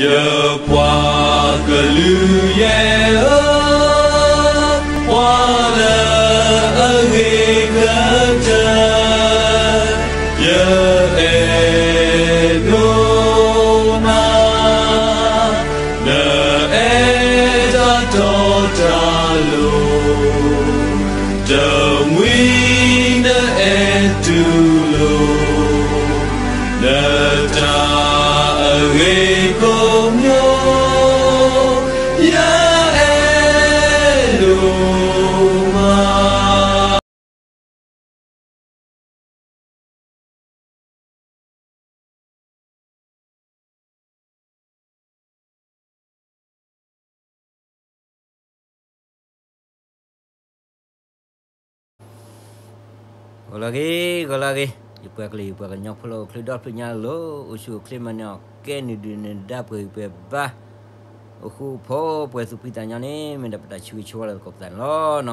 ယပှၤကလုာ်ယဲၢ်ဧၢ, ပှၤလၢအဂ့ၤကတၢၢ်, ယအဲၣ်ဒိးနၤ, နအဲၣ်တၢ်တီတၢ်လိၤ, တမှံၤနအဲၣ်တူၢ်လိာ် နတၢ်အဂ့ၤကိးမံၤ, ယအဲၣ်ဒိးမး. ဂီၤလၢအဂ့ၤ, ဂီၤလၢအဂ့ၤ, ယပှၤကလုာ် ယပှၤကညီဖိလၢအိၣ်ချ့ဒီဖျၢၣ်ညါလီၤ, အိၣ်ဆူၣ်အိၣ်ချ့ မၤနၢၤအီၣ်ကဲနုာ်ဒုးနဒါပှဲၤဂံၢ်ပှဲၤဘါ, အိၣ်ဃူအိၣ်ဖိး ပှဲၤသူၣ်ဖှံသးညီန့ၣ် မ့ၢ်ဒၣ်ပတၢ်ဆၢဂ့ၤဆၢဝါလၢသကိးပသးန့ၣ်လီၤ.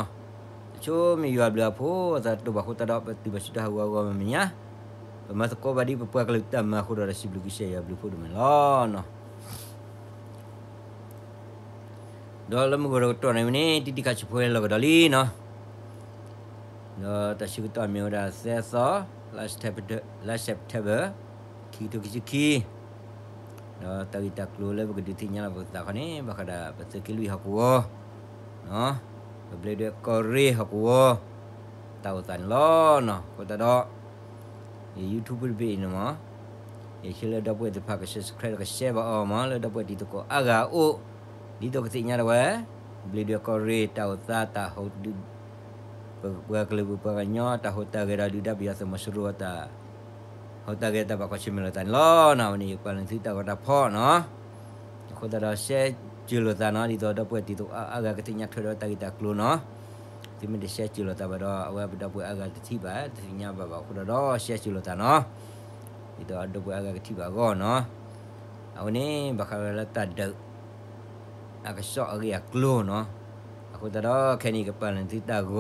အဆိမ့ၢ်ယွၤဘျုးအဖိအသးတအိၣ်ဘၣ်အဃိသတးဒီး ပတုၤဘၣ်ဆူတၢ်ဟးဂီၤအဂီၢ်မ့ၢ်မ့ၢ်ညါ, ပမၤသကိးဘၣ်ဒ်ပပှၤကလုာ်တၢ်မၤအဃိဒီး တၢ်စံးဘျုးကစၢ်ယွၤဘျုးဖှိၣ်ဒိၣ်မးန့ၣ်လီၤ. ဒီးလၢမုၢ်ဂီၤတကတီၢ်န့ၣ်ဝဲန့ၣ် တံၤတံၤခါဆူၣ်ဖိလီၤကဒီးလံနီၤ, ဒီးတၢ်ဆၢကတီၢ်မ့ၢ်ဝဲဒၣ်သၢသီ, လါ September, ခံကထိခံဆံခံ, ဒီးတၢ်ဂ့ၢ်တၢ်ကျိၤလၢပကဒုးသ့ၣ်ညါလီၤပသးခီန့ၣ် ဘၣ်ဃးဒီးပသုးက့လွံၢ်ဟီၣ်ကဝီၤ ပဘျ့ဒွဲၣ်ကီၢ်ရ့ၣ်ဟီၣ်ကဝီၤ တၢ်အိၣ်သးန့ၣ်လီၤ. အဃိသတးဒီး ယ YouTube တဘ့ၣ်အံၤန့ၣ်မး, ယဆၢလၢဒီပုၢ်ဝဲၢ်သ့ၣ်တဖၣ်က subscribe ဒီးက share ဘၣ်အီၤမး လၢဒီပုၢ်ဝဲၢ်တံၤသကိးအါဂၤအအိၣ်, ဒ်သိးကသ့ၣ်ညါဒၣ်ဝဲ ဘျ့ဒွဲၣ်ကီၢ်ရ့ၣ် တၢ်အိၣ်သးတၢ်ဟူး, ပပှၤကလုာ်ပပှၤကညီတၢ်ဟူးတၢ်ဂဲၤဒီးဒုၣ်ဒါပယီၤသုးမီၤစိရိၤအတၢ် ဟူးတၢ်ဂဲၤတၢ်ဘၣ်ကွၢ်ဆၢၣ်မဲာ်လိာ်သးန့ၣ်လီၤ. အဝဲန့ၣ် ယကပာ်လီၤနသုတၢ်ဂီၤတၢ်ဖီၣ်နီၤ, အဃိသတးဒီး share စၢၤလိာ်သးနီၤ ဒ်သိးဒီပုၢ်ဝဲၢ်တံၤသကိးအါဂၤကသ့ၣ်ညါထွဲဒီးတၢ်ဂ့ၢ်တၢ်ကျိၤနီၤ, သုမ့ၢ်တ share စၢၤလိာ်သးဘၣ်ဒီး အဝဲပဒီပုၢ်ဝဲၢ်အါဂၤတထံၣ်ဘၣ် တသ့ၣ်ညါဘၣ်ဘၣ်အဃိဒီး share စၢၤလိာ်သးနီၤ, ဒ်သိးဒီပုၢ်ဝဲၢ်အါဂၤကထံၣ်ဘၣ်အဂီၢ်နီၤ, အဝဲန့ၣ် ဘၣ်ဃးဝဲလၢတၢ်ဒုး အကစီၣ်အဂ့ၢ်အကျိၤနီၤ, အဃိသတးဒီး ခဲအံၤန့ၣ် ယကပာ်လီၤနသုတၢ်ဂီၤ,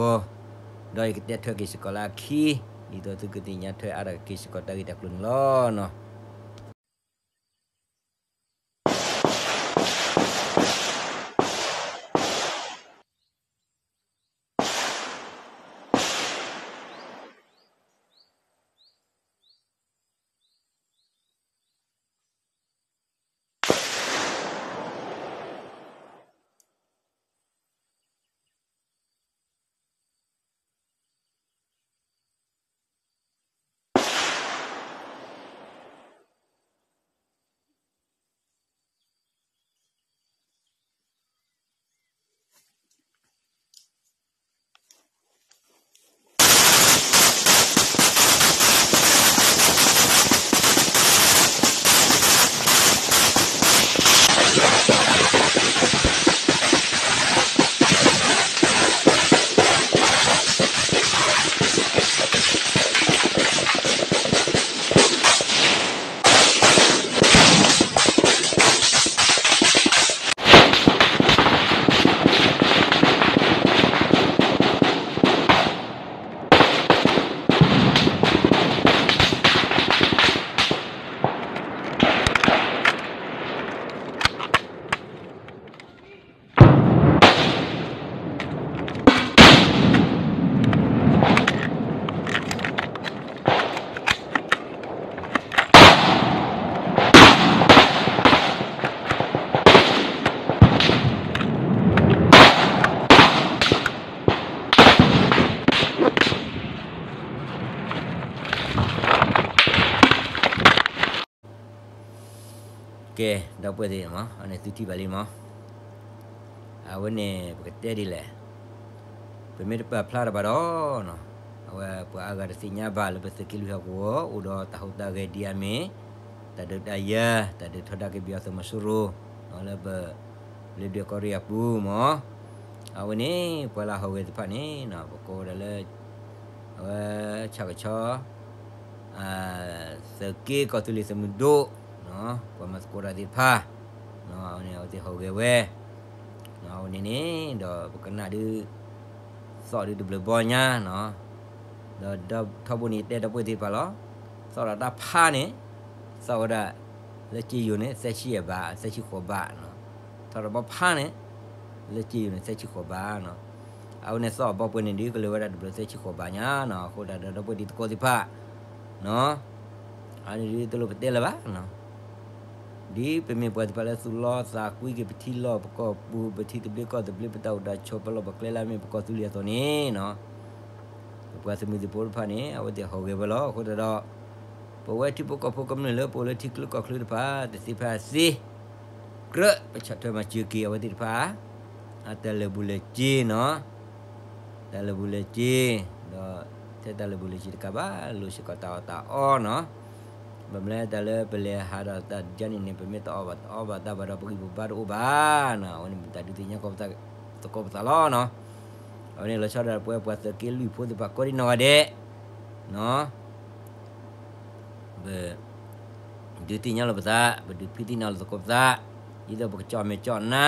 ဒီးယကတဲထွဲက့ၤစ့ၢ်ကီးလၢအခံ, ဒ်သိးသုကသ့ၣ်ညါထွဲအါထီၣ်က့ၤစ့ၢ်ကီးတၢ်ဂ့ၢ်တၢ်ကျိၤန့ၣ်လီၤနီၤ.ကဲ, ဒီပုၢ်ဝဲၢ်သ့ၣ်မး, အန့ၣ်သုထံၣ်ဘၣ်လံမး, အဝဲန့ၣ် ပကတဲဒ်လဲၣ်, ပမ့ၢ်တပာ်ဖျါတၢ်ဘၣ်ဒီး, အဝဲပှၤအါဂၤတသ့ၣ်ညါဘၣ်လၢပသုးက့လွံၢ်ဟီၣ်ကဝီၤ အိၣ်ဒီးတၢ်ဟူးတၢ်ဂဲၤဒ်အမ့ၢ်, တၢ်ဒုးတၢ်ယၤ, တၢ်ဒုးထီဒါက့ၤပယီၤသုးမီၤစိရိၤ, လၢပ ဘျ့ဒွဲၣ်ကီၢ်ရ့ၣ်အပူၤမး, အဝဲန့ၣ် ပှၤလၢဟူးဂဲၤသ့ၣ်တဖၣ်န့ၣ် ပကိးဝဲဒၣ်လၢ အဝဲ ဆၣ်ကဆီ သုးက့ကီၢ်သူလ့ၤသုးမုၢ်ဒိၣ်, ပှၤမၤသကိးတၢ်သ့ၣ်တဖၣ်, အဝဲန့ၣ် အဝဲသ့ၣ်ဟူးဂဲၤဝဲ, အဝဲန့ၣ်န့ၣ် ဒီးပကနၣ်ဒုး သီၣ်ဒုးတဘျုးဘီညါ, ဒီးထီဘိန့ၣ် ယတဲဒီပုၢ်ဝဲၢ်သ့ၣ်တဖၣ်လီၤ, သီၣ်ဒီးတၢ်ဖးန့ၣ် သီၣ်ဝဲဒၣ် လၢကၠ့ယိၤန့ၣ် သၢဆံယဲၢ်ဘး သၢဆံဃိးဘးနီၤ, ထီၣ်တဘီဖးန့ၣ် လၢကၠ့ယိၤန့ၣ် သၢဆံဃိးဘးနီၤ, အဝဲန့ၣ်သီၣ်အဘီပှဲၤန့ၣ်ဒ်ကလၢၤဝဲဒၣ်တဘျီ သၢဆံဃိးဘးညါနီၤ, အဃိသတးဒီး ဒီပုၢ်ဝဲၢ်တံၤသကိးသ့ၣ်တဖၣ်နီၤ, အန့ၣ်ဒ်တလိၣ်ပတဲလၢၤဘၣ်နီၤ ဒ်ပမ့ၢ်ပှၤသ့ၣ်တဖၣ်လၢသူၣ်လီသးကွံက့ၤ ပထံလီၢ်ပကီၢ်ပူၤ ပထံသဘျ့ကီၢ်သဘျ့ ပတၢ်အိၣ်တၢ်ဆိး ပလီၢ်ပကျဲလၢအမ့ၢ်ပကီၢ်သူလ့ၤအသိးန့ၣ်နီၤ, ပပှၤသုးမုၢ်သံၣ်ဘိတဖၣ်န့ၣ် အဝဲသ့ၣ်ဟီၣ်ဂဲၤဝဲလီၤ. အဃိသတးဒီး ပဝဲထံဖိကီၢ်ဖိကမျၢၢ်လၢပအိၣ်လၢထံချၢကီၢ်ချၢတဖၣ် တသ့ဖဲသ့ ကြၢးပဆီၣ်ထွဲမၤစၢၤက့ၤအဝဲသ့ၣ်တဖၣ် အတၢ်လၢာ်ဘူၣ်လၢာ်စ့နီၤ တၢ်လၢာ်ဘူၣ်လၢာ်စ့, ဒီးထဲတၢ်လၢာ်ဘူၣ်လၢာ်စ့တကးဘၣ် လိၣ်စ့ၢ်ကီးတၢ်အီၣ်တၢ်အီနီၤ, ဘၣ်မနုၤတၢ်လၢပလဲၤဟးဒီးတၢ်ဒ်န့ၣ်န့ၣ် ပမ့ၢ်တအီၣ်ဘၣ်တအီဘၣ်တၢ်ဘၣ်ဒီး ပဂံၢ်ပဘါတအိၣ်ဘၣ်နီၤ, အဝဲန့ၣ်ပတၢ်ဒုးသ့ၣ်ညါကီးပသး သကိးပသးလီၤနီၤ, အဝဲန့ၣ်လီၤဆီဒၣ်တၢ်ပဝဲပှၤသုးက့လွံၢ်ဖိသ့ၣ်တဖၣ်ကိးဒံနီၢ်ဂၤဒဲးနီၤ ပ ဒုးသ့ၣ်ညါလီၤပသး ပဒုးဖံးသ့ၣ်ညါလီၤသကိးပသး, ဒ်သိးပကကၠီၣ်မဲာ်ကၠီၣ်နါ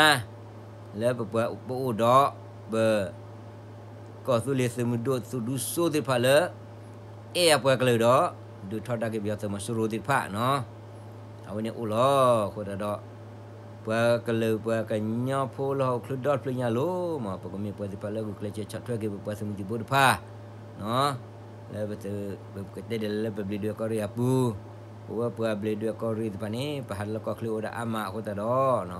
လၢပပှၤပအိၣ်ဒီး ပ ကီၢ်သူလ့ၤသုးမုၢ်ဒိၣ်သုးဒူစိသ့ၣ်တဖၣ်လၢ အဲၣ်အပှၤကလုာ်ဒီး ဒုးထီဒါက့ၤပယီၤသုးမီၤစိရိၤသ့ၣ်တဖၣ်နီၤ, အဝဲန့ၣ်အိၣ်လီၤ. အဃိသတးဒီး ပှၤကလုာ်ပှၤကညီဖိလၢဟီၣ်ခိၣ်ချၢဒီတဖျၢၣ်ညါလိၤမး ပကမ့ၢ်ပှၤသ့ၣ်တဖၣ်လၢဂုာ်ကျဲးစၢးဆီၣ်ထွဲက့ၤ ပပှၤသုးမုၢ်သံၣ်ဘိတဖၣ် လၢပ ပကတဲဒ်လဲၣ်လၢပဘျံးဒွဲၣ်ကီၢ်ရ့ၣ်အပူၤ, ပဝဲပှၤဘျံးဒွဲၣ်ကီၢ်ရ့ၣ်သ့ၣ်တဖၣ်န့ၣ် ပဟးလၢကီၢ်ချၢအိၣ်ဝဲဒၣ်အါမးအဃိသတးဒီး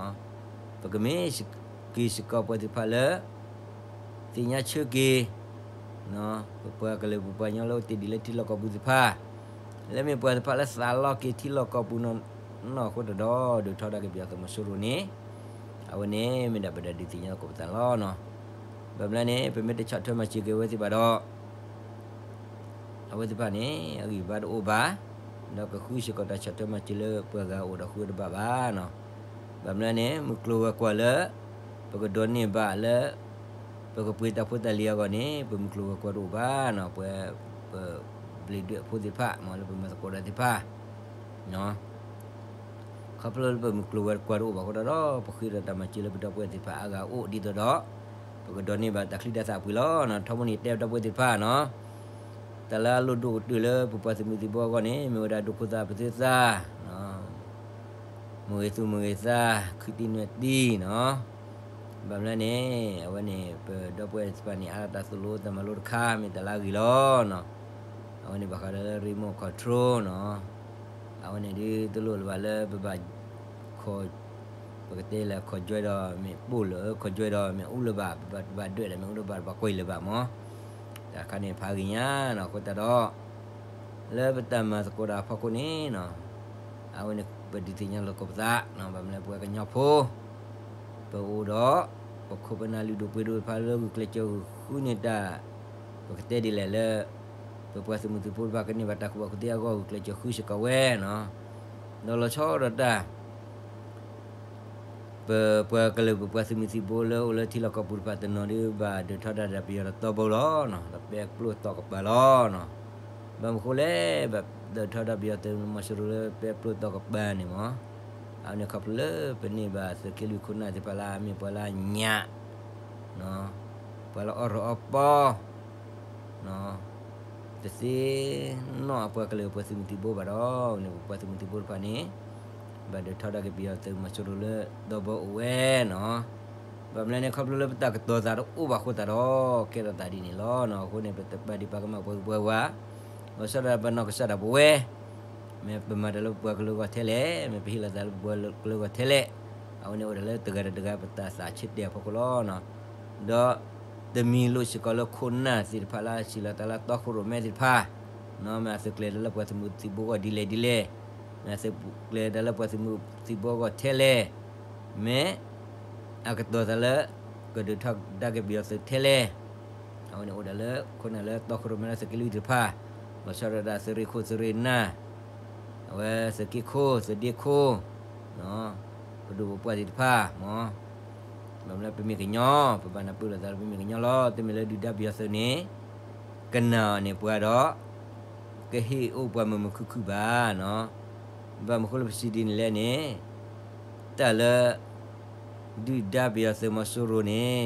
ပကမ့ၢ်က့ၤစ့ၢ်ကီးပှၤသ့ၣ်တဖၣ်လၢ သ့ၣ်ညါဆၢက့ၤ ပပှၤကလုာ်ပပှၤကညီလၢအိၣ်တ့ၢ်ဒံးလၢထံလီၢ်ကီၢ်ပူၤသ့ၣ်တဖၣ်, လၢမ့ၢ်ပှၤသ့ၣ်တဖၣ်လၢသးလီက့ၤထံလီၢ်ကီၢ်ပူၤနီၢ်နီၢ်အဃိသတးဒီး ဒုးထီဒါက့ၤပယီၤသုးမီၤစိရိၤန့ၣ်, အဝဲန့ၣ်မ့ၢ်ဒၣ်ပတၢ်ဒုးသ့ၣ်ညါသကိးပသးလီၤနီၤ. ဘၣ်မနုၤလဲၣ်န့ၣ် ပမ့ၢ်တဆီၣ်ထွဲမၤစၢၤက့ၤအဝဲသ့ၣ်ဘၣ်ဒီး အဝဲသ့ၣ်တဖၣ်န့ၣ် အဂံၢ်ဘါတအိၣ်ဘၣ်, ဒီးကဃုစ့ၢ်ကီးတၢ်ဆီၣ်ထွဲမၤစၢၤလၢပှၤဂၤအအိၣ်ဒီးဃုတဘၣ်ဘၣ်နီၤ. ဘၣ်မနုၤလဲၣ်န့ၣ် မုၢ်ကျိၤဝဲၤကွာ်လၢ ပကဒိးန့ၢ်ဘၣ်လၢ ပကပှ့ၤတၢ်ဖိတၢ်လံၤအဂီၢ်န့ၣ် ပမုၢ်ကျိၤဝဲၤကွာ်တအိၣ်ဘၣ်နီၤ, ပ ပဘျံးဒွဲၣ်ဖိသ့ၣ်တဖၣ် မ်လၢပမၤသကိးဒီးသ့ၣ်တဖၣ် ခီဖျိလၢပမုၢ်ကျိၤဝဲၤကွာ်တအိၣ်ဘၣ်အဃိသတးဒီး ပဃ့ဒီးတၢ်မၤစၢၤလၢပဒီပုၢ်ဝဲၢ်သ့ၣ်တဖၣ်အါဂၤအိၣ်ဒ်သိးဒီး ပကဒိးန့ၢ်ဘၣ်တၢ်ချံတၢ်သၣ်အပှ့ၤလီၤ. ထီဘိန့ၣ်တဲဒီပုၢ်ဝဲၢ်သ့ၣ်တဖၣ်နီၤ, တၢ်လၢအလိၣ်ဒိၣ်ကတၢၢ်လၢပပှၤသုးမုၢ်သံၣ်ဘိအဂီၢ်န့ၣ် မ့ၢ်ဝဲဒၣ်ဒိၣ်ခိၣ်သၣ်ပသ့သၣ် မ့ၢ်ဂ့ၤသူၣ်မ့ၢ်ဂ့ၤသး ခုတံၢ်နွဲၣ်တံၢ်နီၤ. ဘၣ်မနုၤလဲၣ်န့ၣ် အဝဲန့ၣ် ပဒီပုၢ်ဝဲၢ်သ့ၣ်တဖၣ်န့ၣ် အါဒၣ်တၢ်သိၣ်လိတၢ်မၤလိတခါ မ့ၢ်တၢ်လၢအဂ့ၤလီၤနီၤ. အဝဲန့ၣ်ဘၣ်ဃးဒီးလၢ remote control နီၤ. အဝဲန့ၣ်ဒ်တလိၣ်လၢၤဘၣ်လၢပဘၣ် ခီ ပကတဲလၢ ခီၣ်ကွဲဒီးမ့ၢ်ပိၢ်လၢ ခီၣ်ကွဲဒီးမ့ၢ်အူလၢၤဘၣ် ပဘၣ်တဘၣ်ဒွဲၣ်လၢမ့ၢ်အူလၢၤဘၣ် တဘၣ်ကွံာ်လၢၤဘၣ်မး. တၢ်ခါန့ၣ်ဖးဂ့ၤညါနီၤ အဃိသတးဒီး လၢပတၢ်မၤသကိးတၢ်အဖီခိၣ်န့ၣ်နီၤ အဝဲန့ၣ် ပဒုးသ့ၣ်ညါလိာ်သကိးပသးနီၤ ဘၣ်မနုၤလၢပဝဲကညီဖိ ပအိၣ်ဒီး ပခိၣ်ပနၢ်လုၢ်ဒိၣ်ပှ့ၤဒိၣ်တဖၣ်လၢဂုာ်ကျဲးစၢးဂုာ်ဃုန့ၢ်တၢ် ပကတဲဒ်လဲၣ်လၢ ပပှၤသုးမုၢ်သံၣ်ဘိတဖၣ်ကန့ၢ်ဘၣ်တၢ်ကူၣ်ဘၣ်ကူၣ်သ့အဂီၢ် ဂုာ်ကျဲးစၢးဃုစ့ၢ်ကီးဝဲနီၤ. ဒီးလီၤဆီဒၣ်တၢ် ပပှၤကလုာ် ပပှၤသုးမုၢ်သံၣ်ဘိလၢအိၣ်လၢထံလီၢ်ကီၢ်ပူၤတဖၣ်တနီၤဒုး ဘၣ်ဒုးထီဒါဒီးပယီၤတတီဘိလီၤနီၤ ဒီးပဲပျိတီၢ်ကပၤလီၤနီၤ. ဘၣ်မနုၤဃိလဲၣ် ဘၣ်ဒုးထီဒါပယီၤသုးမီၤစိရိၤလၢပဲပျိတီၢ်ကပၤန့ၣ်မး အဝဲန့ၣ်ခီဖျိလၢပန့ၢ်ဘၣ်သုးက့လွံၢ်ခိၣ်နၢ်သ့ၣ်တဖၣ်လၢအမ့ၢ်ပှၤလၢအညၣ် ပှၤလၢအီၣ်ရၢအီပီ တသ့နီၣ်အပှၤကလုာ်ပှၤသုးမုၢ်သံၣ်ဘိဘၣ်ဒီး န့ၣ်ပပှၤသုးမုၢ်သံၣ်ဘိတဖၣ်န့ၣ် ဘၣ်ဒုးထီဒါက့ၤပယီၤသုးမီၤစိရိၤလၢတီဘိအိၣ်ဝဲနီၤ. ဘၣ်မနုၤလဲၣ်န့ၣ် ခီဖျိလၢပတၢ်ကတီၤသးတအိၣ်ဘၣ်အဃိသတးဒီး ကဲထီၣ်သးဒ်န့ၣ်လီၤနီၤ. အဃိန့ၣ် ပတပာ်ဒံးပာ်ကမၣ်ပှၤဂုၤပှၤဂၤ လီၤဆီဒၣ်ပနီၢ်ကစၢ်ဒၣ်ပဝဲ မ့ၢ်ပမၤတၢ်လၢပပှၤကလုာ်အဂီၢ်ထဲလဲၣ်, မ့ၢ်ပဟ့ၣ်လီၤသးလၢပပှၤကလုာ်အဂီၢ်ထဲလဲၣ်, အဝဲန့ၣ်အိၣ်ဒၣ်လၢတဂၤဒီးတဂၤပတၢ်သးဆၢတဲာ်အဖီခိၣ်လီၤနီၤ. ဒီးတမံၤလိာ်စ့ၢ်ကီးလၢခိၣ်နၢ်သ့ၣ်တဖၣ်လၢ စံးလီၤတၢ်လၢတီခိၣ်ရိၣ်မဲသ့ၣ်တဖၣ်, မ့ၢ်အသုးကျဲၤတၢ်လၢပှၤသုးမုၢ်သံၣ်ဘိအဂီၢ်ဒ်လဲၣ်ဒ်လဲၣ်, မ့ၢ်အသုးကျဲၤတၢ်လၢပှၤသုးမုၢ်သံၣ်ဘိအဂီၢ်ထဲလဲၣ်, မ့ၢ် အကတီၤသးလၢ ကဒုးထီဒါက့ၤပယီၤသုးထဲလဲၣ်, အဝဲန့ၣ်အိၣ်ဒၣ်လၢခိၣ်နၢ်လၢတီခိၣ်ရိၣ်မဲလၢသုးက့လွံၢ်သ့ၣ်တဖၣ်, လီၤဆီဒၣ်တၢ်သုးရ့ၣ်ခိၣ်သုးရ့ၣ်နၢ်, အဝဲသုးက့ခိၣ် သုးဒ့ခိၣ် ပဒိၣ်ပပှၢ်သ့ၣ်တဖၣ်မး, ဘၣ်မနုၤလၢပမ့ၢ်ကညီ, ပဘၣ်နၢ်ပၢၢ်လိာ်သးလၢပမ့ၢ်ကညီလီၤ. တမ့ၢ်လၢဒုၣ်ဒါပယီၤသုးန့ၣ် ကနာ်အီၤန့ၣ်ပှၤဒီး ကဟ့ၣ်အိၣ်ပှၤမုာ်မုာ်ခုၣ်ခုၣ်ဘၣ်နီၤ. ဘၣ်မနုၤဃိလၢပစံးဒ်န့ၣ်လဲၣ်န့ၣ် တၢ်လၢ ဒုၣ်ဒါပယီၤသုးမီၤစိရိၤန့ၣ်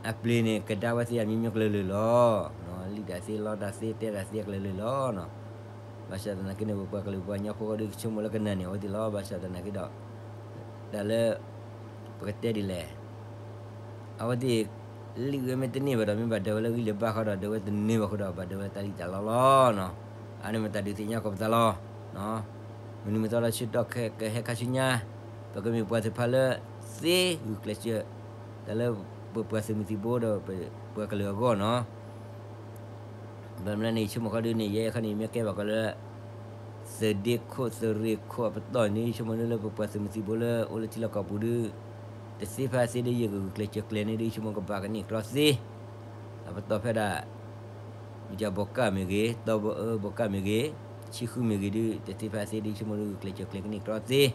အပျ့ၤန့ၣ် ကဒါဝဲသ့ၣ်အမျိုးမျိုးကလုာ်လုာ်လီၤ. လံၣ်တၢ်သ့ လီတၢ်သ့ တဲတၢ်သ့အကလုာ်လုာ်လီၤ. ဘၣ်ဆၣ်သနာ်က့န့ၣ် ပပှၤကလုာ်ပှၤကညီဖိဒီးကဆိကမိၣ်လၢကနၣ်န့ၣ် အဝဲသ့ၣ်လီၤ. ဘၣ်ဆၣ်သနာ်က့ဒီး တၢ်လၢ ပကတဲဒ်လဲၣ် အဝဲသ့ၣ် လံာ်ဝဲမ့ၢ်တန့ၢ်ဘၣ်ဒီး မ့ၢ်ဘၣ်ဒၢးဝဲလၢဂံၢ်လၢဘါဃီဒီး ဒၢးဝဲတန့ၢ်ဘၣ်ဃိဒီး ဘၣ်ဒၢးဝဲတၢ်လံၣ်တၢ်လီလီၤနီၤ. အန့ၣ်မ့ၢ်တၢ်ဒုးသ့ၣ်ညါကီးပသးလီၤ. မုၢ်နံၤမုၢ်သီလၢဆၢကတီၢ်ခဲကဟဲခါဆူညါ ပကမ့ၢ်ပှၤသ့ၣ်တဖၣ်လၢ သ့ဂုာ်ကျဲးစၢး တၢ်လၢပပှၤသုးမုၢ်သံၣ်ဘိဒီးပပှၤကလုာ်အဂီၢ်နီၤ. ဘၣ်မနုၤန့ၣ် ယဆိကမိၣ်ခီဒုန့ၣ် ယဲခီန့ၣ် မ့ၢ်ကဲဘၣ်ကီးလၢ သုးဒ့ခိၣ်သုးရ့ၣ်ခိၣ်အပတီၢ်န့ၣ် ယဆိကမိၣ်ဒုလၢပပှၤသုးမုၢ်သံၣ်ဘိလၢအိၣ်လၢထံလီၢ်ကီၢ်ပူၤဒု တသ့ဖဲသ့ဒု ယကဂုာ်ကျဲးစၢးကျဲၤန့ၣ်ဒု ယဆိကမိၣ်ကဘၣ်ကန့ၢ်ကြီသ့ အပတီၢ်ဖဲဒၣ် မ့ၢ်ကဘီကၣ်မ့ၢ်ဂ့ၤ, တီဘီအၢဘီကၣ်မ့ၢ်ဂ့ၤ, ဆံဃုမ့ၢ်ဂ့ၤဒု တသ့ဖဲသ့ဒု ယဆိကမိၣ်ဒုဂုာ်ကျဲးစၢးကျဲၤကန့ၢ်ကြီသ့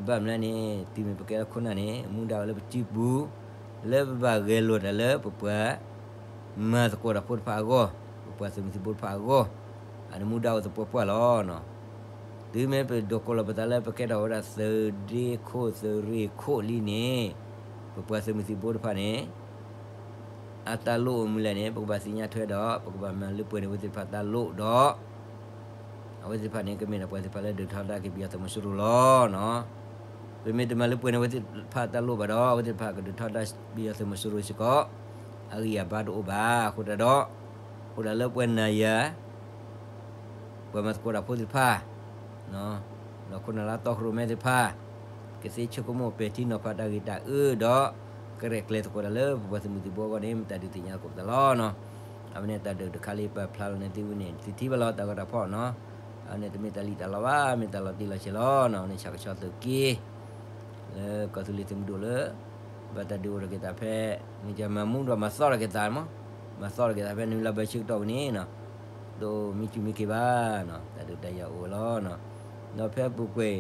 ဘၣ်မနုၤန့ၣ် တုၤမ့ၢ်ပကဲလၢခိၣ်နၢ်န့ၣ် မူဒါအိၣ်လၢပစုပူၤ လၢပဘၣ်ဂဲၤလိာ်တၢ်လၢပပှၤ မၤသကိးတၢ်ဖိတဖၣ်အဂီၢ်, ပပှၤသုးမုၢ်သံၣ်ဘိတဖၣ်အဂီၢ်, အန့ၣ်မူဒါအိၣ်သပှၢ်ပှၢ်လီၤ. တုၤမ့ၢ်ပဒိးကိးလီၤပသးလၢပကဲထီၣ်ဝဲဒၣ်သုးဒ့ခိၣ်သုးရ့ၣ်ခိၣ်လံန့ၣ် ပပှၤသုးမုၢ်သံၣ်ဘိတဖၣ်န့ၣ် အတၢ်လိၣ်အိၣ်မနုၤလဲၣ်န့ၣ် ပကဘၣ်သ့ၣ်ညါထွဲဒီး ပကဘၣ်မၤလၢပှဲၤန့ၢ်အဝဲသ့ၣ်တဖၣ်တၢ်လိၣ်ဒီး အဝဲသ့ၣ်တဖၣ်န့ၣ် ကမ့ၢ်ဒၣ်ပှၤသ့ၣ်တဖၣ်လၢဒုးထီဒါက့ၤပယီၤသုးမီၤစိရိၤလီၤ. ပမ့ၢ်တမၤလၢပှဲၤန့ၢ်အဝဲသ့ၣ်တဖၣ်တၢ်လိၣ်ဘၣ်ဒီး အဝဲသ့ၣ်တဖၣ်ကဒုးထီဒါပယီၤသုးမီၤစိရိၤစ့ၢ်ကီး အဂံၢ်အဘါတအိၣ်ဘၣ်. အဃိသတးဒီး အိၣ်ဒၣ်လၢပှၤနၤယၤ ပှၤမၤသကိးတၢ်ဖိသ့ၣ်တဖၣ် ဒီးခိၣ်နၢ်လၢတီခိၣ်ရိၣ်မဲသ့ၣ်တဖၣ် ကသ့ဆိကမိၣ်ပဲာ်ထံနီၤဖးတၢ်ဂ့ၢ်တၢ်အၢဒီး ကရဲၣ်ကျဲၤသကိးတၢ်လၢပပှၤသုးမုၢ်သံၣ်ဘိအဂီၢ်န့ၣ် မ့ၢ်တၢ်ဒုးသ့ၣ်ညါသကိးပသးလီၤ. အဝဲန့ၣ်တၢ်ဒုးတခါလၢပာ်ဖျါလီၤန့ၣ်သုဝဲန့ၣ် သုထံၣ်ဘၣ်လီၤတၢ်ဂီၤတၢ်ဖီၣ်နီၤ. အဝဲန့ၣ်တမ့ၢ်တၢ်လံၣ်တၢ်လီဘၣ် မ့ၢ်တၢ်လီၤတံၢ်လီၤဆဲးလီၤ. အဝဲန့ၣ်ဆၣ်ကဆီသုးက့ လၢကီၢ်သူလ့ၤသုးမုၢ်ဒိၣ်လၢ ဘၣ်တၢ်ဒုးအိၣ်ထီၣ်က့ၤသးဖဲ မ့ၢ်ကမၤမူဒီးမၤသီထီၣ်က့ၤသးမး, မၤသီထီၣ်က့ၤသးဖဲနွံလါဘၢၣ်ဆံကတီၢ်ဝဲန့ၣ်နီၤ, တမ့ၢ်ကၠူမ့ၢ်က့ၤဘၣ်နီၤ, တၢ်ဒုးတၢ်ယၤအိၣ်ဝဲလီၤနီၤ. ဒီးဖဲပူၤကွံာ်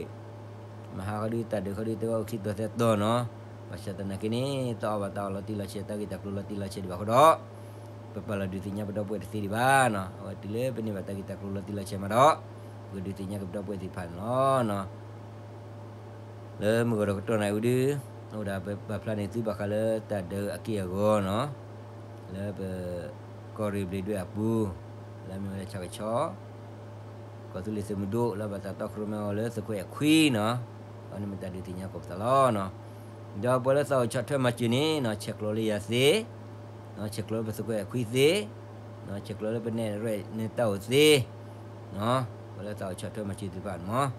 မဟါခီဒု တၢ်ဒုးခီဒု တဲဝဲအိၣ်ခံတီၤသၢတီၤနီၤ, ဘၣ်ဆၣ်သနာ်က့န့ၣ် တအီၣ်ဘၣ်တၢ်အီၣ်လီၤတံၢ်လီၤဆဲး တၢ်ဂ့ၢ်တၢ်ကျိၤလီၤတံၢ်လီၤဆဲးဒံးဘၣ်အဃိဒီး ပပာ်လီၤဒုးသ့ၣ်ညါပဒီပုၢ်ဝဲၢ်တသ့ဒံးဘၣ်နီၤ. အဝဲတုၤလၢပန့ၢ်ဘၣ်တၢ်ဂ့ၢ်တၢ်ကျိၤလီၤတံၢ်လီၤဆဲးမးဒီး ပကဒုးသ့ၣ်ညါက့ၤပဒီပုၢ်ဝဲၢ်သ့ၣ်တဖၣ်န့ၣ်လီၤ. လၢမုၢ်ဂီၤတကတီၢ်နၣ်ရံၣ်ဝံၤဒု အိၣ်ဒၣ်ပပာ်ဖျါန့ၢ်သုဘၣ်ဃးလၢတၢ်ဒုးအက့ၢ်အဂီၤနီၤ, လၢပ ကီၢ်ရ့ၣ်ဘျံးဒွဲၣ်အပူၤ, လၢမ့ၢ်ဝဲဒၣ်ဆၣ်ကဆီ ကီၢ်သူလ့ၤသုးမုၢ်ဒိၣ် လၢဘၣ်တၢ်တီခိၣ်ရိၣ်မဲအီၤလၢသုးခိၣ်အဲၣ်ခွံနီၤ, အဝဲန့ၣ်မ့ၢ်တၢ်ဒုးသ့ၣ်ညါက့ၤပသးလီၤနီၤ. ဒီးပှၤလၢသးအိၣ်ဆီၣ်ထွဲမၤစၢၤန့ၣ်နီၤ ဆဲးကျိးလၢယၤသ့, ဆဲးကျိးလၢပသုးခိၣ်အဲၣ်ခွံသ့, ဆဲးကျိးလၢပနဲၣ်ရဲၣ်နဲၣ်တၢ်အိၣ်သ့, ပှၤလၢသးအိၣ်ဆီၣ်ထွဲမၤစၢၤသ့ၣ်တဖၣ်န့ၣ်မး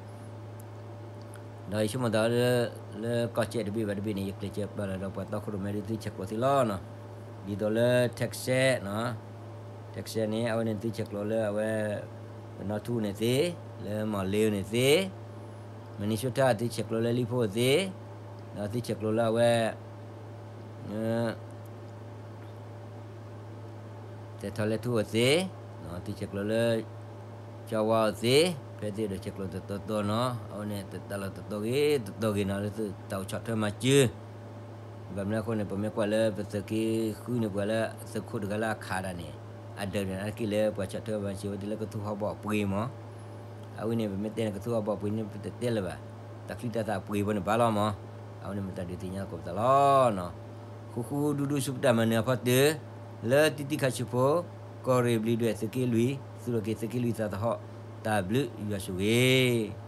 ဒီးယဆိကမိၣ်သးလၢ လၢကီၢ်စဲၣ်တဘ့ၣ်ဘၣ်တဘ့ၣ်န့ၣ် ယကျဲးစၢးပာ်လီၤဒီးပှၤတီခိၣ်ရိၣ်မဲဒုးသုဆဲးကျိးသ့လီၤနီၤ. ဒ်သိးလၢ Texas နီၤ, Texas န့ၣ် အဝဲန့ၣ်သုဆဲးကျိးလၢအဝဲ ပနီၣ်ထူန့ၣ်သ့, လၢမီၣ်လ့န့ၣ်သ့, Minnesota သုဆဲးကျိးလၢလံဖိသ့, ဒီးသုဆဲးကျိးလၢအဝဲ သဲးထီၣ်လဲၤထူအိၣ်သ့, သုဆဲးကျိးလၢ ကၠီဝါအိၣ်သ့, ဖဲသုဒီးဆဲးကျိးတတီၤတီၤနီၤ, အဝဲန့ၣ်တၢ်လီၢ်တတီၤဂ့ၤ တတီၤဂ့ၤနီၤ လၢသုတၢ်အိၣ်ဆီၣ်ထွဲမၤစၢၤ, ဘၣ်မနုၤအဃိန့ၣ် ပမ့ၢ်ကွၢ်လၢပသုးက့ဃုန့ၣ် ပှၤလၢသုးခိၣ်တဂၤလၢအခးဒၣ်န့ၣ် အဒၢးန့ၣ် အက့ၢ်လၢပှၤဆီၣ်ထွဲမၤစၢၤဝဲဒၣ်လၢကသူၣ်ဟးဘီၣ်ပှ့ၤမး, အဝဲန့ၣ် ပမ့ၢ်တဲန့ၣ် ကသူၣ်ဟးဘီၣ်ပှ့ၤန့ၣ် ပတတဲလၢၤဘၣ်, တၢ်ချံတၢ်သၣ်ပှ့ၤဘၣ်န့ၣ်ဘၣ်လီၤမး, အဝဲန့ၣ်မ့ၢ်တၢ်ဒုးသ့ၣ်ညါက့ၤပသးလီၤနီၤ. ဃူဃူဒူဒူဆူပတၢ်မၤနၢၤအဖီတၢၢ်, လၢတံၢ်တံၢ်ခါဆူဖိ, ကီၢ်ရ့ၣ်ဘျံးဒွဲၣ်သုးက့လွံၢ်, သူၣ်ထီၣ်က့ၤသုးက့လွံၢ်သးသဟီၣ်, တၢ်ဘျုးယွၤဆိၣ်ဂ့ၤ